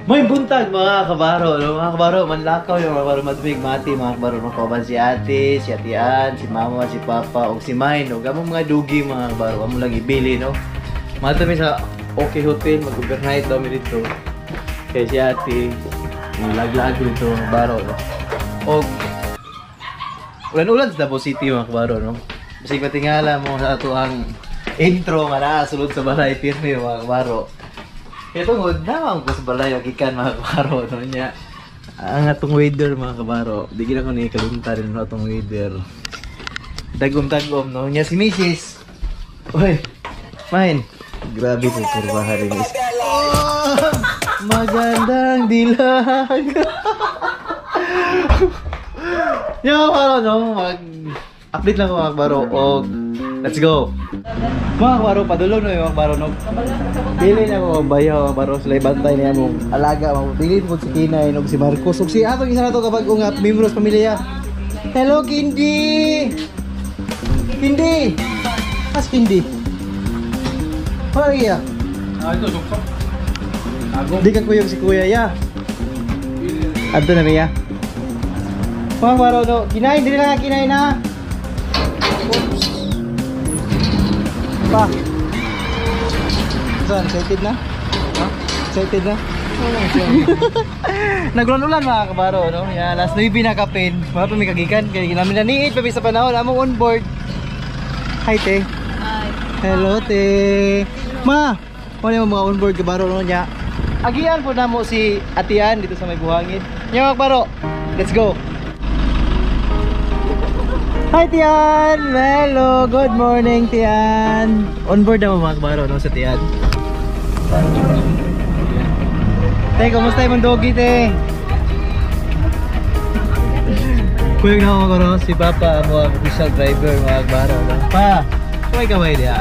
May buntag mga kabaro, no? Mga kabaro, manlakaw yung mga kabaro, madumig mati mga kabaro, no? Kauban si ate, si ate Ann, si mama, si papa, o si Mine, no? Gamong mga dugi mga kabaro, amo lang ibili, no? Mga sa OK Hotel, mag-overnight daw mi dito. Kaya si ate, laglag dito mga kabaro, no? O, ulan-ulan sa Davao City mga kabaro, no? Basig patingala mo sa ato ang intro nga naa sulod sa balay pirmi mga kabaro. Kaya tungod, nawang ko sa balay, gikan mga kabaro, no niya. Ang atong weather mga kabaro, di gina ko ni kalunta rin no atong weather. Dagom-dagom no niya si Mrs. Uy, mine. Grabe po kurbahan rin is. Oh, magandang dilag. Yo, kabaro no, mag-update lang ko mga kabaro og let's go. Mga kabaro, padulong no yung mga kabaro no. Dili na ko bayaw mga kabaro, sila ibantay niya mong alaga, mga dili po si Kinay og si Marcos ug si atong isa na to kapag nga membros pamilya. Hello Kindi. Kindi. As Kindi. Wala iya. Ah, ito sukso. Agong. Di ka kuyog si Kuya ya. Adto na miya. Mga kabaro no, Kinay dili lang Kinay na. Oops. Pa. Saan? Excited na? Ha? Excited na? Nagulan-ulan mga kabaro, no? Yan, last 9 na kapin. Mga pa may kagikan. Kaya namin naniit pa sa panahon. Among on board. Hi, te. Hi. Hello, te. Ma! Ano yung mga on board kabaro, no? Nya. Agian po na mo si Atian dito sa may buhangin. Nya, mga kabaro. Let's go. Hi, Tian! Hello! Good morning, Tian! On board na mo mga kabaro, no? Sa Tian. Te, kumusta yung doggy, te? Kuyog na ako mga kabaro, si Papa, ang mga official driver, mga kabaro. No? Pa! Kumay kamay niya.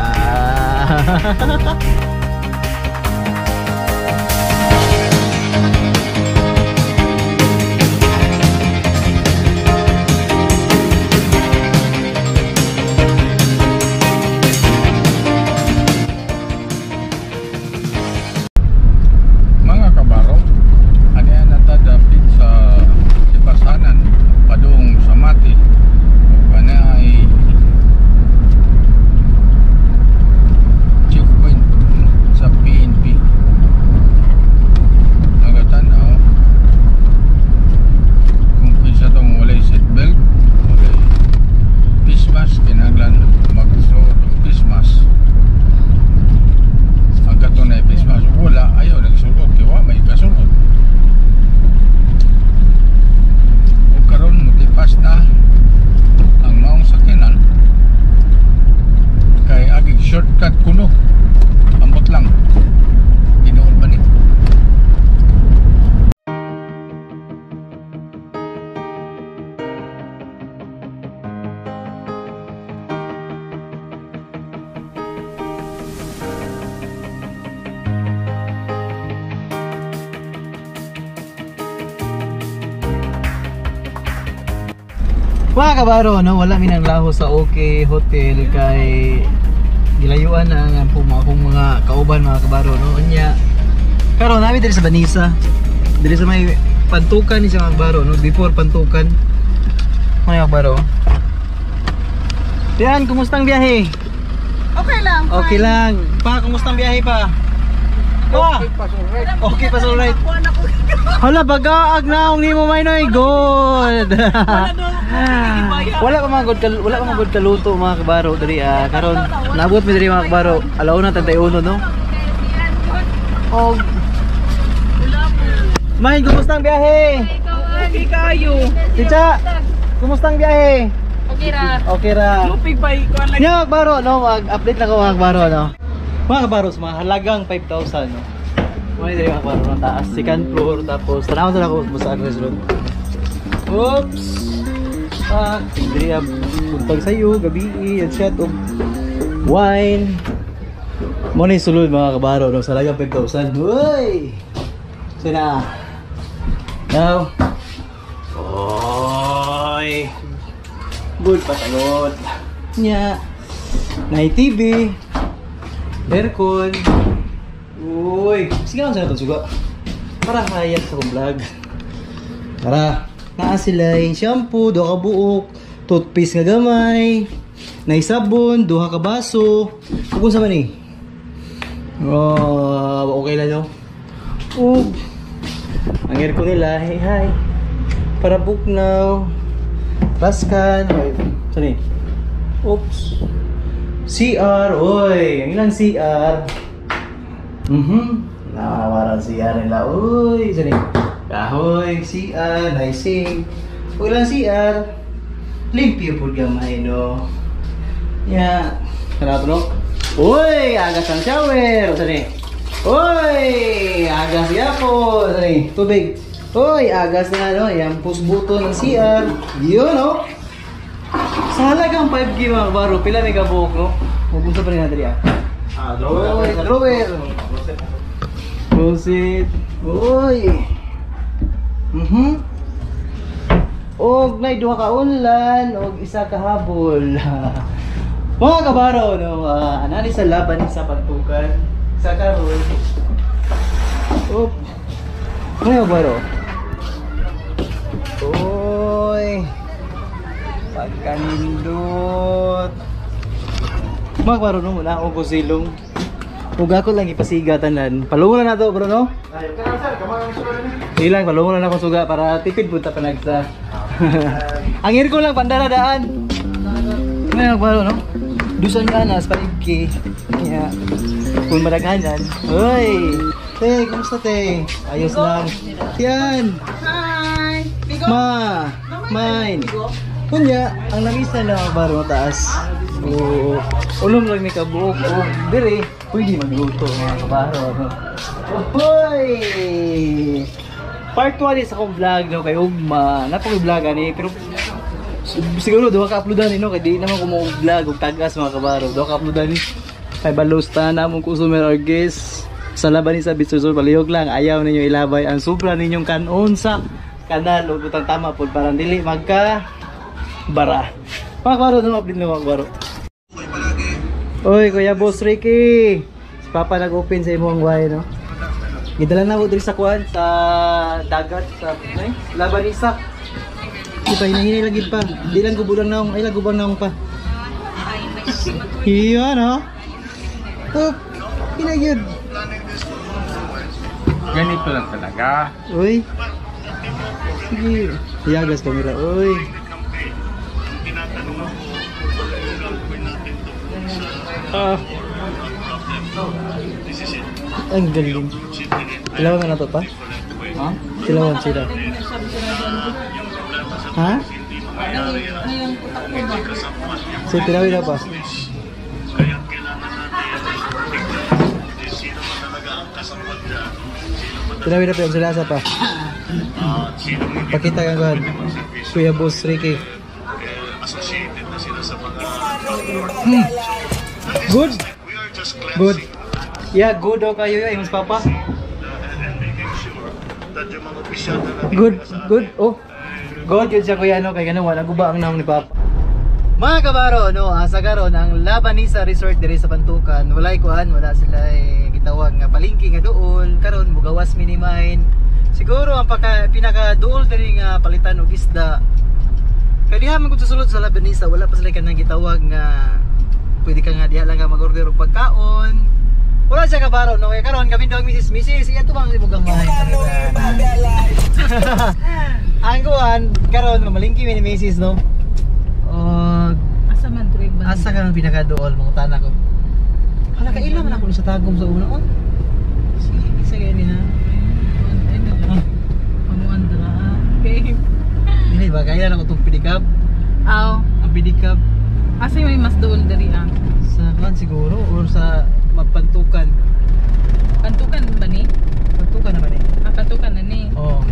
Mga kabaro, ano yan natadapit sa Tipasanan, padung sa Mati. Ug ano ay checkpoint sa PNP. Nagatanaw kung kinsa tong walay seatbelt, walay face mask, kinahanglan magsuot og face mask. Ang katunay face mask wala, ayaw nagsulot kay wa may kasulot. Ug karon motipas na ang maong sakyanan kay agig shortcut kuno. Ambot lang. Tinuod ba ni? Mga kabaro, no, wala mi nang laho sa OK Hotel kay gilayuan na ang akong mga kauban mga kabaro, no. Unya karon nami diri sa Banisa. Diri sa may pantukan ni siya mga kabaro, no, before pantukan. Mga kabaro. Tian, kumusta ang biyahe? Okay lang. Okay lang. Pa, kumusta ang biyahe pa? Pa. Okay pa, all right. Hala, bagaag na akong nimo may good. Wala pa mga good wala pa mga good kaluto mga kabaro diri ah karon naabot mi diri mga kabaro alauna 31 no. Og May, kumusta ang biyahe? Okay kayo. Ticha, kumusta ang biyahe? Okay ra. Okay ra. Lupig pa ikaw lang. Nya mga kabaro no, mag-update lang ko mga kabaro no. Mga kabaro, sa mga halagang 5,000 no. Mga diri mga kabaro no, taas second floor tapos tanaw na ako sa ako sa sulod. Oops. Ah, diri ang buntag sayo, gabi, at shot og wine. Mo ni sulod mga kabaro no, sa halagang 5,000. Uy! So na. Now. Oy. Good patagod. Nya. Nay TV. Aircon. Uy, sige lang sa itong suga. Para hayag sa kong vlog. Tara, naa sila yung shampoo, duha ka buok, toothpaste nga gamay, nay sabon, duha ka baso. Ug unsa man ni? Oh, okay lang no. Ug ang aircon nila, hey hi. Para book now. Raskan, oy. Sani? Oops. CR, oy, ang ilang CR. Nakawara CR nila. Uy, sani? Kahoy, CR, nice sink. Ug ilang CR. Limpyo pud gamay no. Ya, kenapa no? Uy, agas ang shower. Sani? Uy, agas yapon. Sani? Tubig. Uy, agas na no. Yang push button ng CR. Yun no. Sa halagang 5K mga kabaro, pila may kabuok no? Huwag pa rin natin ah. Uy, drawer. Closet. Uy. Og nay duha ka unlan og isa ka habol. Mga kabaro no, anani sa laban sa Pantukan sa karon. Op. Ano baro? Oy. Pagkanindot. Mga kabaro no, muna ako silong. Ug ako lang ipasiga tanan. Palungon na nato bro no. Ay, kana sir, kamang ang suga ni. Ilang palungon na akong suga para tipid punta panagsa. Ang aircon lang pandara daan. Ano baro no? Dusan ka na sa paligki. Kaya kung madaghanan. Hoy! Te, kumusta te? Ayos lang. Yan. Hi! Bigo! Ma, mine. Kunya, ang lamisa lang baro taas. Oo. Ulong lang ni kabuok og dire pwede magluto mga kabaro. No? Hoy! Part 1 sa akong vlog no kay ugma. Napo vlog ani pero siguro duha ka uploadan ni no kay di naman ko mo vlog og tagas mga kabaro. Duha ka uploadan ni. Kay balos ta na among customer or guest sa laban ni sa Bitsusur palihog lang ayaw ninyo ilabay ang sobra ninyong kanon sa kanal ug butang tama pod para dili magka bara. Mga kabaro, no update na mga kabaro. Oy, Kuya Boss Ricky. Si Papa nag-open sa imong way no. Gidala na mo diri sa kuan sa dagat sa ay, laban isa. Di pa hinahinay lagi pa. Di lang gubulang naong, ay lang gubang naong pa. Iya no. Oh, hinayod. Ganito lang talaga. Uy. Sige. Iyagas kamera. Uy. Ah. Ang galing. Ilawan na nato pa? Ha? Ilawan sila. Ha? So, tilawin na pa. Tilawin na pa yung silasa pa. Pakita ka kuhan. Kuya Boss Ricky. Good. Good. Yeah, good daw kayo ya, imong papa. Good, good. Oh. Good yun siya kuya no kay ganun wala guba ang naong ni papa. Mga kabaro no, asa karon ang Labanisa Resort diri sa Pantukan. Walay kuan, wala sila gitawag nga palengke nga duol. Karon mugawas minimain. Siguro ang pinaka duol diri nga palitan og isda. Kay diha man gud susulod sa Labanisa, wala pa sila kanang gitawag nga pwede ka nga diha lang ka mag-order og pagkaon. Wala siya kabaro no, kay karon kami daw misis misis iya to bang imong gamay. Ang kuan karon mamalingki mi ni misis no. Og Asa man diri ba? asa ka ang pinakaduol mga tanak ko. Hala ka ila man ako sa tagom sa una on. Sige, isa kay ni ha. Pamuan dira. Okay. Dili ba kaya na ko tong pidikab? Aw, Ang pidikab asa may mas duol diri ah? sa kuan siguro or sa mapantukan. Pantukan ba ni? Pantukan naman eh. Ah, Pantukan na ni. Oo.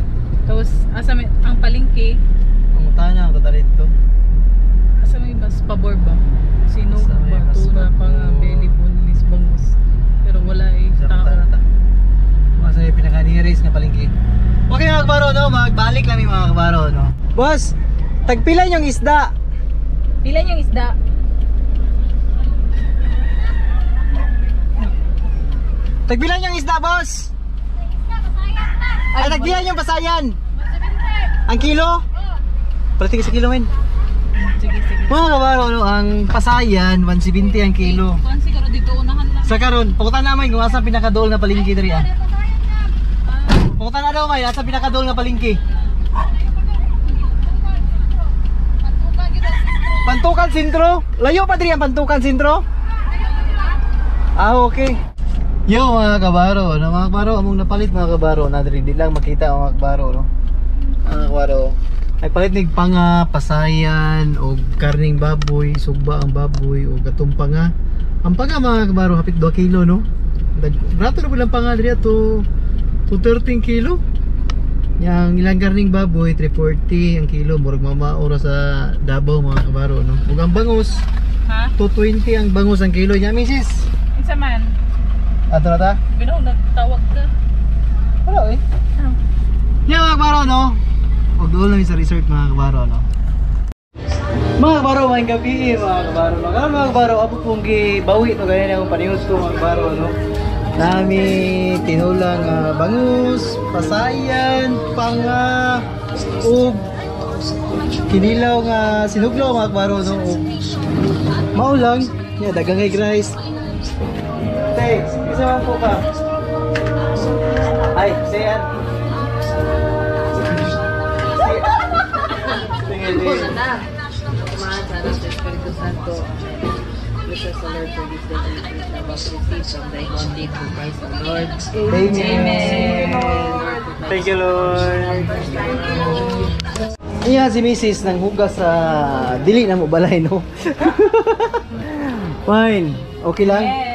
Tapos asa may ang palengke, Ang utana ang tata dito. asa may mas pabor ba? Sino Asa may ba mas tuna pa nga pabor? belly boneless bangus. Pero wala eh Sa tao. utana ta. Mga sa pinaka nearest nga palengke. Okay mga kabaro no, magbalik lang mga kabaro no. Boss, tagpila yung isda. Pila yung isda? Tagpila yung isda, boss. Ay, tagdihan yung pasayan. Ang kilo? Palitin sa kilo, men. Sige, sige. Mga kabaro, no, ang pasayan, 170 ang kilo. Kuan siguro dito unahan lang. Sa karon, pupunta naman kung asa pinakadool nga palengke diri ah. Pupunta na daw may asa pinakadool nga palengke. Pantukan Sentro? Layo pa diri ang Pantukan Sentro? Ah, okay. Yo mga kabaro, no, mga kabaro, among napalit mga kabaro, na diri di lang makita ang mga kabaro, no. Mga kabaro, nagpalit nig panga, pasayan, og karning baboy, sugba ang baboy, og atong panga. Ang panga mga kabaro, hapit 2 kilo, no. Brato na po lang panga diri ato 213 kilo. Yang ilang karning baboy, 340 ang kilo, murag mama oras sa Davao mga kabaro, no. Ug ang bangus, Ha? 220 ang bangus ang kilo niya, misis. Unsa man? Ato na ta? Binaw nagtawag ka. Wala eh. Yeah, mga kabaro, no? Huwag doon lang sa resort mga kabaro, no? Mga kabaro, maayong gabi mga kabaro. No? Karon mga kabaro, ako pong gibawi to ganyan akong paniud to mga kabaro, no? Nami tinulang bangus, pasayan, panga, ug kinilaw nga sinuglaw mga kabaro, no? Ug mao lang, yeah, daghang egg rice. Thanks. Isa man po ka. Ay, sayan. Sige, sige. Amahan sa Anak sa Espiritu Santo. Bless us, O Lord, for this day we shall receive from thy bounty through Christ our Lord. Amen. Thank you, Lord. Iya, si Mrs. nang hugas sa dili na mo balay, no? Fine. Okay lang? Yes.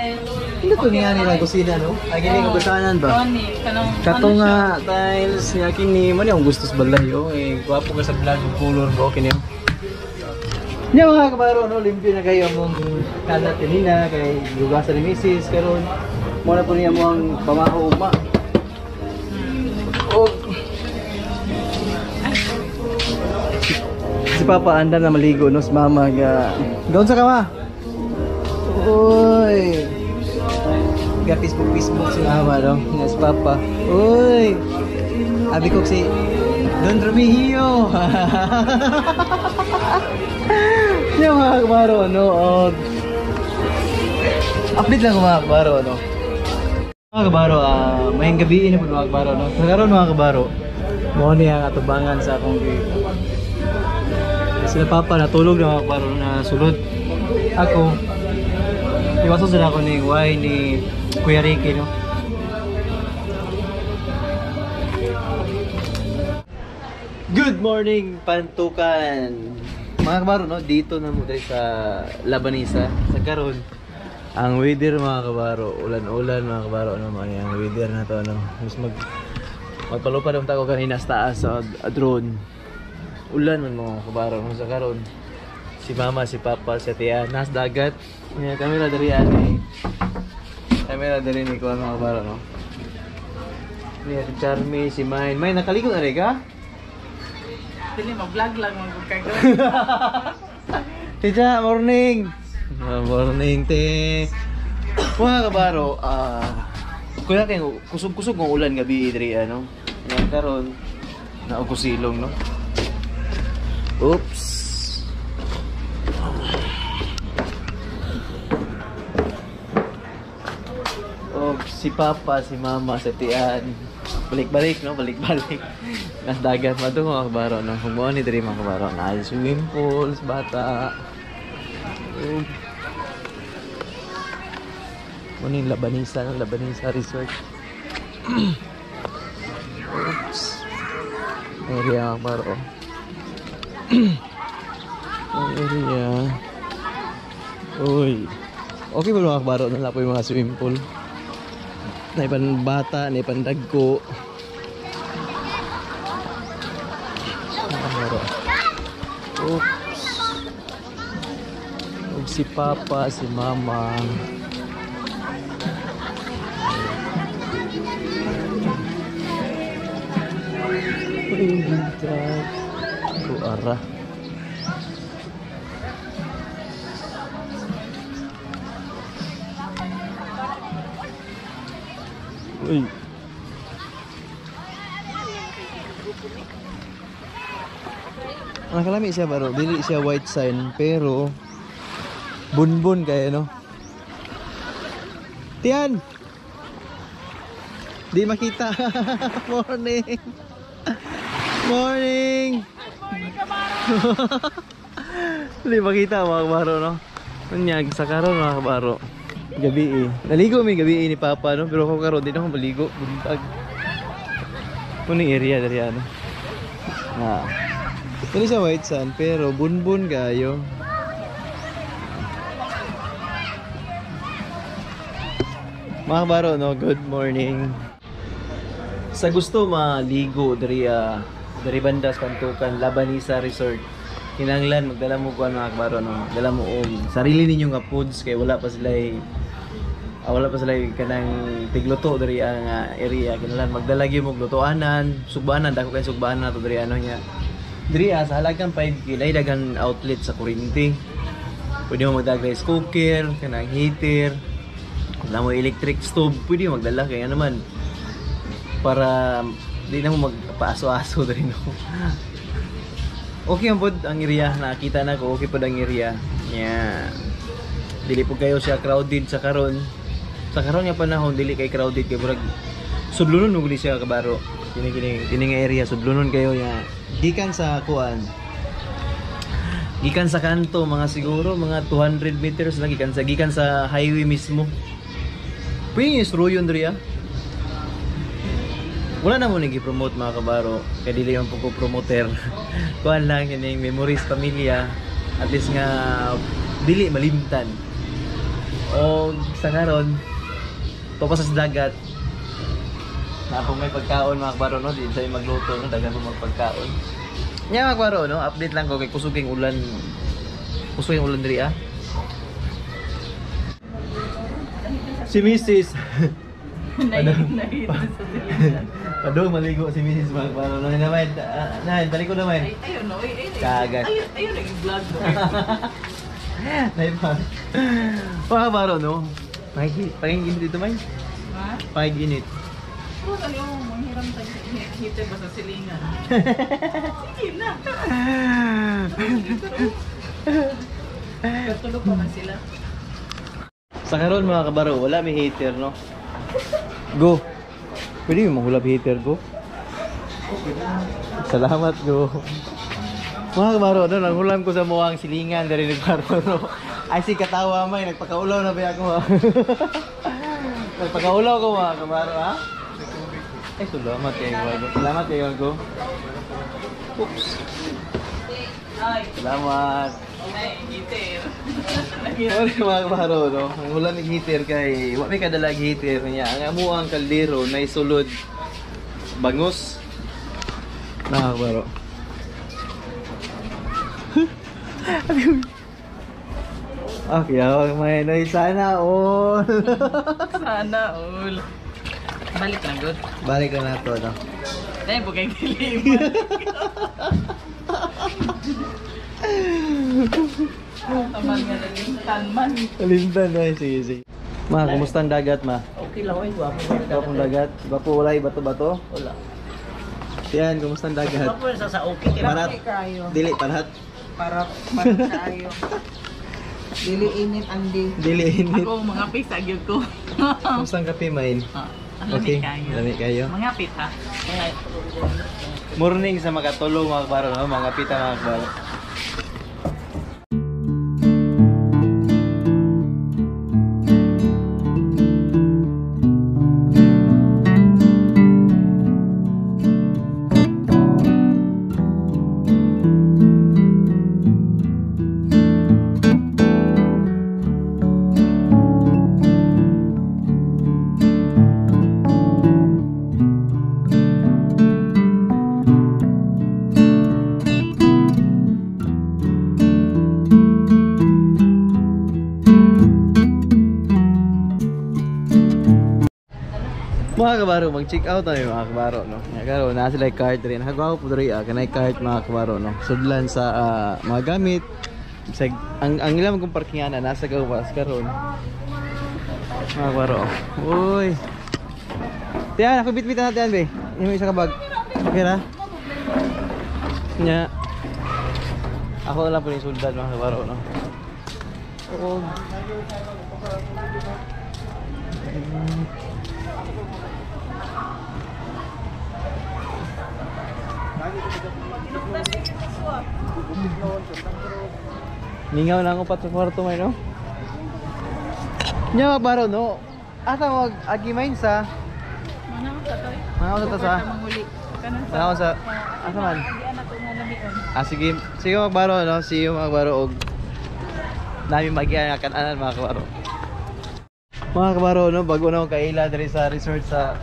Hindi to niya nila kusina, no? Ay, gini ko gusanan ba? Tony, kanang Kato nga tiles niya kini mo niya akong gusto sa balay, oh. Eh, gwapo ka sa vlog ug color ba okay niyo. Niya mga kabaro, no, limpyo na kayo among kalat kanina kay hugasan ni Mrs. karon. Mo na po niya mo ang pamaho ugma. Og si Papa andam na maligo no, si Mama ga. Doon sa kama. Uy. Ga Facebook Facebook si Mama no, nga si Papa. Uy. Abi ko si Don Remigio. Yung mga kabaro, no? Og update lang ko mga kabaro, no? Mga kabaro, mayang gabi na po mga kabaro, no? Sa karon mga kabaro, mao ni ang atubangan sa akong sila Papa natulog na mga kabaro na sulod. Ako, iwaso sila ako ni Y ni Kuya Ricky, no? Good morning, Pantukan! Mga kabaro, no? Dito na mo tayo sa Labanisa, sa karon. Ang weather mga kabaro, ulan-ulan mga kabaro, ano man ang weather na to, ano. Mas magpalupad ang tago kanina sa taas sa drone. Ulan man mga kabaro, no? Sa karon. Si Mama, si Papa, si Tia, nas dagat. Nga kamera diri ani. Kamera diri ni kuan mga kabaro, no. Niya si Charmy, si Mine. Mine, nakaligo na rin ka? Dili mag-vlog lang mag kago. Tita, morning! Morning, te. Mga kabaro, kuya kayo, kusog-kusog ng ulan gabi diri ano. Yan karon naukusilong no. Oops. Oh, si Papa, si Mama, si Tian. Balik-balik no, balik-balik. Nas dagat madto mga kabaro no. Kung ni diri mga kabaro na swimming pools, bata. Oh. Mo ni Labanisa, no? Labanisa Resort. Oops. Area mga kabaro. Ang area. Uy. Okay ba mga kabaro? Nala po yung mga swimming pool. Naipan bata, naipan dagko. Oops. Ug si Papa, si Mama. Uy, ganda. Kuara. Uy. Nakalami siya baro, dili siya white sign pero bunbun kay no. Tian. Di makita. Morning. Morning. Di makita mga kabaro no. Unyag sa karon mga kabaro. Gabi eh. Naligo mi gabi eh ni Papa no, pero ako karon di na ako maligo, buntag. Kuning area diri ano. Na. Dili siya white sand pero bunbun kayo. Mga kabaro no, good morning. Sa gusto maligo diri diri banda sa Pantukan, Labanisa Resort. Kinahanglan magdala mo kuan mga kabaro no. Dala mo og sarili ninyo nga foods kay wala pa sila kanang tigluto diri ang area. Kinahanglan magdala gyud mo lutoanan, sugbanan, dako kay sugbanan nato diri ano nya. Diri sa halagang 5K ay daghan outlet sa kuryente. Pwede mo magdala rice cooker, kanang heater, wala mo electric stove, pwede mo magdala kaya naman para di na mo magpaaso-aso diri no. Okay ang pod ang area, nakita na ko okay pod ang area. Yeah. Dili po kayo siya crowded sa karon. Sa karon nga panahon dili kay crowded kay murag sudlonon mo gud siya kabaro. Kini kini kini nga area sudlonon kayo ya. Gikan sa kuan. Gikan sa kanto mga siguro mga 200 meters lang gikan sa highway mismo. Pwede isruyon diri ah. Wala na mo nag-promote mga kabaro. Kaya dili yung pagko-promoter. Kuan lang kining memories pamilya. At least nga dili malimtan. O sa karon topa sa dagat. Na kung may pagkaon mga kabaro no, di sa'yo magluto no, daghan po magpagkaon. Nya mga kabaro no, update lang ko kay kusog kay ulan. Kusog yung ulan diri ah. Si Mrs. Nahihito sa silingan. Padung maligo si Mrs. mga kabaro no. Naman, naman, balik ko naman. Ay, ayun no, ay, Kagat. Ayun, nag-vlog no. Naipa. Mga kabaro no. Pakiginit dito may. Ha? Pakiginit. Pero ano yung manghiram tayo heater ba sa silingan? Sige na. Katulog pa man sila. Sa karon mga kabaro, wala may heater no. Go. Pwede mo manghulab heater go. Salamat go. Mga kabaro, no, nanghulam ko sa muang silingan diri nagbaro no. Ay si katawa may nagpakaulaw na ba ako ha. Nagpakaulaw ko mga kabaro ha. Ay salamat kayo go. Salamat kayo go. Oops. Ay, Salamat. ay, heater. Sorry mga kabaro no. Ang hulam ng heater kay wa may kadala heater niya. Ang amo ang kaldero na isulod bangus. Mga kabaro. Okay, ako may noy sana all. Sana all. Balik lang good. Balik na nato no. Dahil po kay dilim. Taman nga nalimtan man. Kalimtan na sige sige. Ma, kumusta ang dagat ma? Okay lang, oy, gwapo. Gwapo ang dagat. Gwapo wala bato-bato? Wala. Yan, kumusta ang dagat? Gwapo sa okay. Parat. Kayo. Dili parat. Para kayo. Dili init andi. Dili init. Ako mga pisa gyud ko. Kumusta ang kape, Main? Ah, Okay. Kayo. Lami kayo. Mga pita. Morning sa makatulong mga kabaro, no? Mga pita mga kabaro. Mga kabaro, mag-check out tayo mga kabaro, no? Nga karon naa sila cart rin. Nagwapo po diri kanay cart mga kabaro, no? Sudlan sa mga gamit. Sa, ang ilang kong parkingan na nasa gawas karon. Mga kabaro. Uy. Tiyan, ako bitbitan natin, be. Yung isa ka bag. Okay ra? Nya. Ako na lang po yung sundan, mga kabaro, no? Oo. Mingaw na ako pat sa kwarto may, no? Nya baro, no? Asa mag agi sa Mga Mga sa ta sa. Mga sa asa man? Ah, sige, sige mga kabaro, no? See you, mga kabaro, og nami magian nga kananan, mga kabaro. Mga kabaro, no, bago na akong kaila diri sa resort sa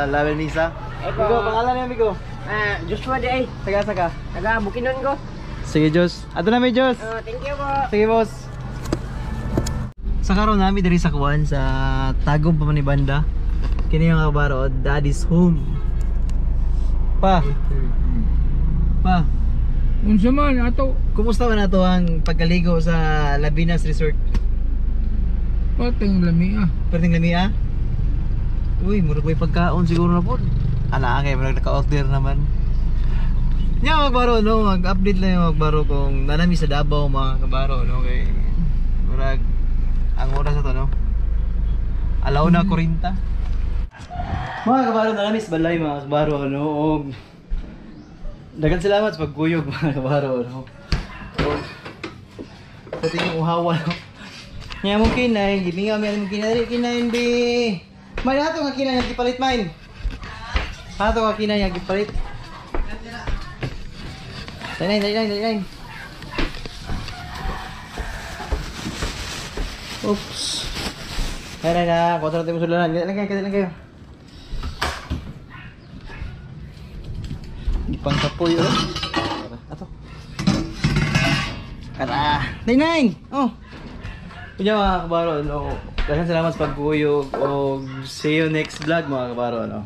La Benisa. Amigo, pangalan niyo, amigo? Ah, Joshua di ay. Taga saka. Taga Bukidnon ko. Sige, Jos. Ato na mi, Jos. Oh, thank you po. Sige, boss. Sa karon nami diri sa kuan sa Tagum pa man ni banda. Kini yung kabaro, Daddy's home. Pa, pa. Unsa man ato? Kumusta man ato ang pagkaligo sa Labinas Resort? Pating lami ah. Perting lami ah. Uy, murag may pagkaon siguro na po. Ala kay murag naka-order naman. Nya magbaro, no, mag-update lang yung magbaro kung nanami sa Davao, mga kabaro, no, kay murag ang oras na to, no. Alaw na 40. Mga kabaro, nanami sa balay, mga kabaro, no. Og daghang salamat sa pagkuyog, mga kabaro, no. Og sa tingin uhawa, no. Nya mo kinay, gimingaw mi mo kinay, kinay bi. May ato nga kinay nga gipalit main. Ato nga kinay nga gipalit. Dali, dali, dali, dali. Oops. Kaya na na, kontra tayo sulanan. Dali lang kayo, dali lang kayo. Ipang kapoy, oh. Ato. Tara. Nay, Oh. Kunya, mga kabaro, no. Daghang salamat sa pagkuyog og see you next vlog, mga kabaro, no.